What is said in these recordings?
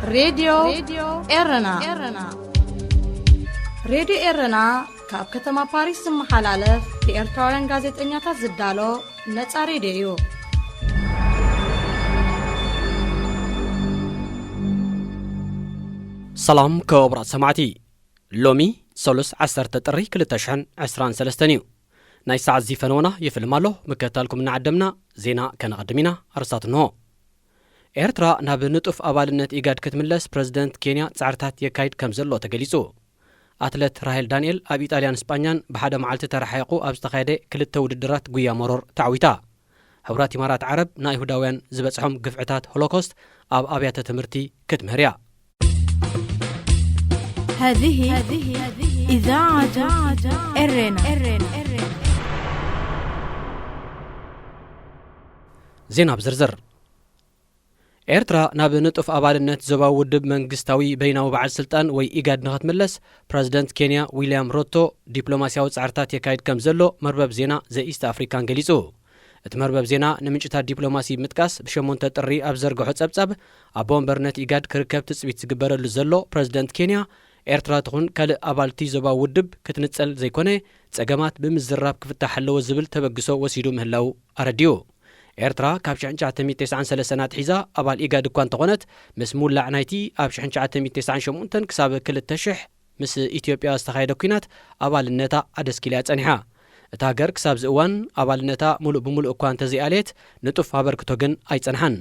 ሬድዮ ኤረና። ሬድዮ ኤረና ካብ ከተማ ፓሪስ ዝመሓላለፍ ብኤርትራውያን ጋዜጠኛታት ዝዳሎ ነጻ ሬድዮ እዩ። ሰላም ክቡራት ሰማዕቲ፣ ሎሚ ሰሉስ ዓሰርተ ጥሪ ክልተ ሽሕን ዕስራን ሰለስተን እዩ። ናይ ሰዓት ዚ ፈነወና ይፍልም ኣሎ። ምክትታልኩም እናዓደምና ዜና ከነቐድም ኢና። ኣርስታት እንሆ። ኤርትራ ናብ ንጡፍ ኣባልነት ኢጋድ ክትምለስ ፕረዚደንት ኬንያ ጻዕርታት የካይድ ከም ዘሎ ተገሊጹ። ኣትለት ራሄል ዳንኤል ኣብ ኢጣልያን ስጳኛን ብሓደ መዓልቲ ተረሓሒቑ ኣብ ዝተኻየደ ክልተ ውድድራት ጉያ መሮር ተዓዊታ። ሕቡራት ኢማራት ዓረብ ንኣይሁዳውያን ዝበጽሖም ግፍዕታት ሆሎኮስት ኣብ ኣብያተ ትምህርቲ ክትምህር እያ። هذه إذاعة إرنا. ዜና ብዝርዝር። ኤርትራ ናብ ንጡፍ ኣባልነት ዞባዊ ውድብ መንግስታዊ በይናዊ በዓል ስልጣን ወይ ኢጋድ ንኽትምለስ ፕረዚደንት ኬንያ ዊልያም ሮቶ ዲፕሎማስያዊ ጻዕርታት የካይድ ከም ዘሎ መርበብ ዜና ዘ ኢስት ኣፍሪካን ገሊጹ። እቲ መርበብ ዜና ንምንጭታት ዲፕሎማሲ ብምጥቃስ ብሸሞንተ ጥሪ ኣብ ዘርግሖ ጸብጻብ፣ ኣቦ ወንበርነት ኢጋድ ክርከብ ትጽቢት ዝግበረሉ ዘሎ ፕረዚደንት ኬንያ፣ ኤርትራ ትኹን ካልእ ኣባልቲ ዞባዊ ውድብ ክትንጸል ዘይኮነ፣ ጸገማት ብምዝራብ ክፍታሕ ኣለዎ ዝብል ተበግሶ ወሲዱ ምህላዉ ኣረዲኡ። ኤርትራ ካብ ሽሕን ትሽዓተ ሚእትን ተስዓን ሰለስተን ኣትሒዛ ኣባል ኢጋድ እኳ እንተኾነት፣ ምስ ምውላዕ ናይቲ ኣብ ሽሕን ትሽዓተ ሚእትን ተስዓን ሸሞንተን ክሳብ ክልተ ሽሕ ምስ ኢትዮጵያ ዝተኻየደ ኲናት ኣባልነታ ኣደስኪላ እያ ጸኒሓ። እታ ሃገር ክሳብ እዚ እዋን ኣባልነታ ምሉእ ብምሉእ እኳ እንተዘይኣልየት፣ ንጡፍ ኣበርክቶ ግን ኣይጸንሓን።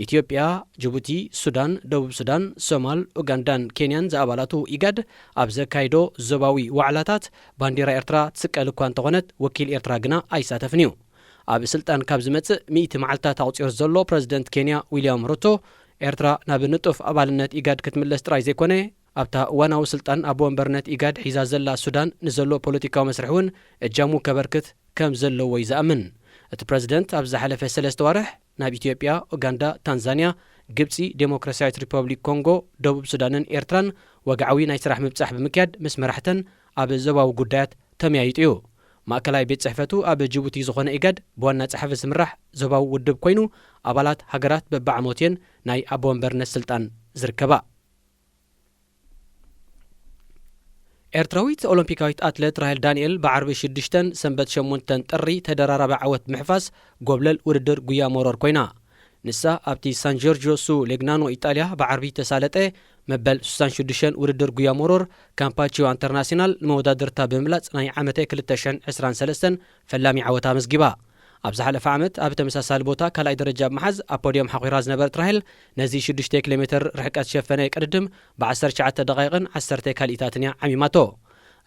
ኢትዮጵያ፣ ጅቡቲ፣ ሱዳን፣ ደቡብ ሱዳን፣ ሶማል፣ ኡጋንዳን ኬንያን ዝኣባላቱ ኢጋድ ኣብ ዘካይዶ ዞባዊ ዋዕላታት ባንዲራ ኤርትራ ትስቀል እኳ እንተኾነት፣ ወኪል ኤርትራ ግና ኣይሳተፍን እዩ። ኣብ ስልጣን ካብ ዝመጽእ ሚእቲ መዓልታት ኣቑጺሩ ዘሎ ፕረዚደንት ኬንያ ዊልያም ሩቶ፣ ኤርትራ ናብ ንጡፍ ኣባልነት ኢጋድ ክትምለስ ጥራይ ዘይኮነ፣ ኣብታ እዋናዊ ስልጣን ኣቦ ወንበርነት ኢጋድ ሒዛ ዘላ ሱዳን ንዘሎ ፖለቲካዊ መስርሕ እውን እጃሙ ከበርክት ከም ዘለዎ እዩ ዝኣምን። እቲ ፕረዚደንት ኣብ ዝሓለፈ ሰለስተ ዋርሕ ናብ ኢትዮጵያ፣ ኡጋንዳ፣ ታንዛንያ፣ ግብጺ፣ ዴሞክራስያዊት ሪፐብሊክ ኮንጎ፣ ደቡብ ሱዳንን ኤርትራን ወግዓዊ ናይ ስራሕ ምብጻሕ ብምክያድ ምስ መራሕተን ኣብ ዞባዊ ጉዳያት ተመያይጡ እዩ። ማእከላይ ቤት ጽሕፈቱ ኣብ ጅቡቲ ዝኾነ ኢጋድ ብዋና ጸሓፊ ዝምራሕ ዞባዊ ውድብ ኮይኑ፣ ኣባላት ሃገራት በብዓመቱ እየን ናይ ኣቦ ወንበርነት ስልጣን ዝርከባ። ኤርትራዊት ኦሎምፒካዊት ኣትለት ራሄል ዳንኤል ብዓርቢ ሽዱሽተን ሰንበት ሸሞንተን ጥሪ ተደራራቢ ዓወት ብምሕፋስ ጎብለል ውድድር ጉያ መሮር ኮይና። ንሳ ኣብቲ ሳን ጆርጆ ሱ ሌግናኖ ኢጣልያ ብዓርቢ ተሳለጠ መበል ስሳን ሽዱሽተን ውድድር ጉያ መሮር ካምፓቺዮ ኢንተርናሲናል ንመወዳድርታ ብምብላጽ ናይ ዓመተ ክልተ ሽሕን ዕስራን ሰለስተን ፈላሚ ዓወት ኣመዝጊባ። ኣብ ዝሓለፈ ዓመት ኣብ ተመሳሳሊ ቦታ ካልኣይ ደረጃ ብምሓዝ ኣብ ፖድዮም ሓኺራ ዝነበረት ራሄል፣ ነዚ ሽዱሽተ ኪሎ ሜትር ርሕቀት ዝሸፈነ ቅድድም ብዓሰርተ ትሽዓተ ደቓይቕን ዓሰርተ ካልኢታትን እያ ዓሚማቶ።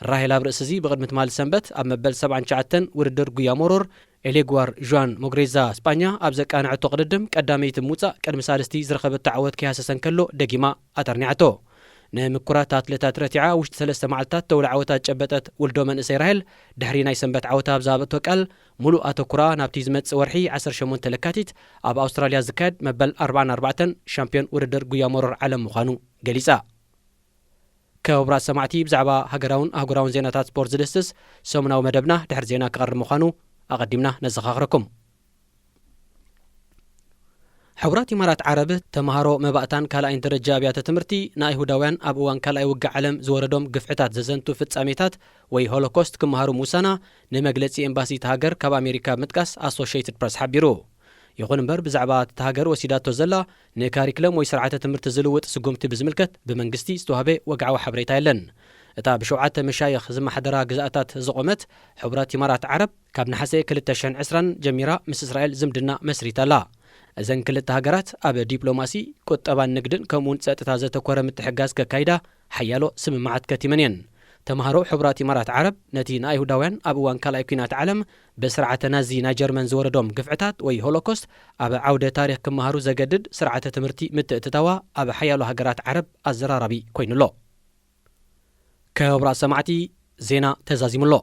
ራሄል ኣብ ርእሲ እዚ ብቕድሚ ትማሊ ሰንበት ኣብ መበል ሰብዓን ትሽዓተን ውድድር ጉያ መሮር ኤሌግዋር ዥዋን ሞግሬዛ ስጳኛ ኣብ ዘቃንዐቶ ቅድድም ቀዳመይቲ ብምውጻእ ቅድሚ ሳልስቲ ዝረኸበቶ ዓወት ከይሃሰሰ እንከሎ ደጊማ ኣተርኒዓቶ። ንምኩራት ኣትሌታት ረቲዓ ውሽጢ ሰለስተ መዓልታት ተውላ ዓወታት ዝጨበጠት ውልዶ መንእሰይ ራሄል፣ ድሕሪ ናይ ሰንበት ዓወታ ኣብ ዝሃበቶ ቃል፣ ሙሉእ ኣተኩራ ናብቲ ዝመጽእ ወርሒ ዓሰርተ ሸሞንተ ለካቲት ኣብ ኣውስትራልያ ዝካየድ መበል ኣርባዓን ኣርባዕተን ሻምፒዮን ውድድር ጉያ መሮር ዓለም ምዃኑ ገሊጻ። ክቡራት ሰማዕቲ፣ ብዛዕባ ሃገራውን ኣህጉራውን ዜናታት ስፖርት ዝድስስ ሰሙናዊ መደብና ድሕሪ ዜና ክቐርብ ምዃኑ ኣቐዲምና ነዘኻኽረኩም። ሕቡራት ኢማራት ዓረብ፣ ተምሃሮ መባእታን ካልኣይን ደረጃ ኣብያተ ትምህርቲ ንኣይሁዳውያን ኣብ እዋን ካልኣይ ውግእ ዓለም ዝወረዶም ግፍዕታት ዘዘንቱ ፍጻሜታት ወይ ሆሎኮስት ክመሃሩ ምውሳና ንመግለጺ ኤምባሲ እታ ሃገር ካብ ኣሜሪካ ብምጥቃስ ኣሶሽየትድ ፕረስ ሓቢሩ። ይኹን እምበር፣ ብዛዕባ እታ ሃገር ወሲዳቶ ዘላ ንካሪክለም ወይ ስርዓተ ትምህርቲ ዝልውጥ ስጉምቲ ብዝምልከት ብመንግስቲ ዝተዋህበ ወግዓዊ ሓበሬታ የለን። እታ ብሸውዓተ መሻይኽ ዝመሓደራ ግዝኣታት ዝቖመት ሕቡራት ኢማራት ዓረብ፣ ካብ ነሓሰ ክልተ ሽሕን ዕስራን ጀሚራ ምስ እስራኤል ዝምድና መስሪታ ኣላ። እዘን ክልተ ሃገራት ኣብ ዲፕሎማሲ፣ ቁጠባን ንግድን ከምኡውን ጸጥታ ዘተኮረ ምትሕግጋዝ ከካይዳ ሓያሎ ስምምዓት ከቲመን እየን። ተምሃሮ ሕቡራት ኢማራት ዓረብ ነቲ ንኣይሁዳውያን ኣብ እዋን ካልኣይ ኲናት ዓለም ብስርዓተ ናዚ ናይ ጀርመን ዝወረዶም ግፍዕታት ወይ ሆሎኮስት ኣብ ዓውደ ታሪኽ ክመሃሩ ዘገድድ ስርዓተ ትምህርቲ ምትእትታዋ ኣብ ሓያሎ ሃገራት ዓረብ ኣዘራራቢ ኮይኑሎ። ክቡራት ሰማዕቲ፣ ዜና ተዛዚሙሎ።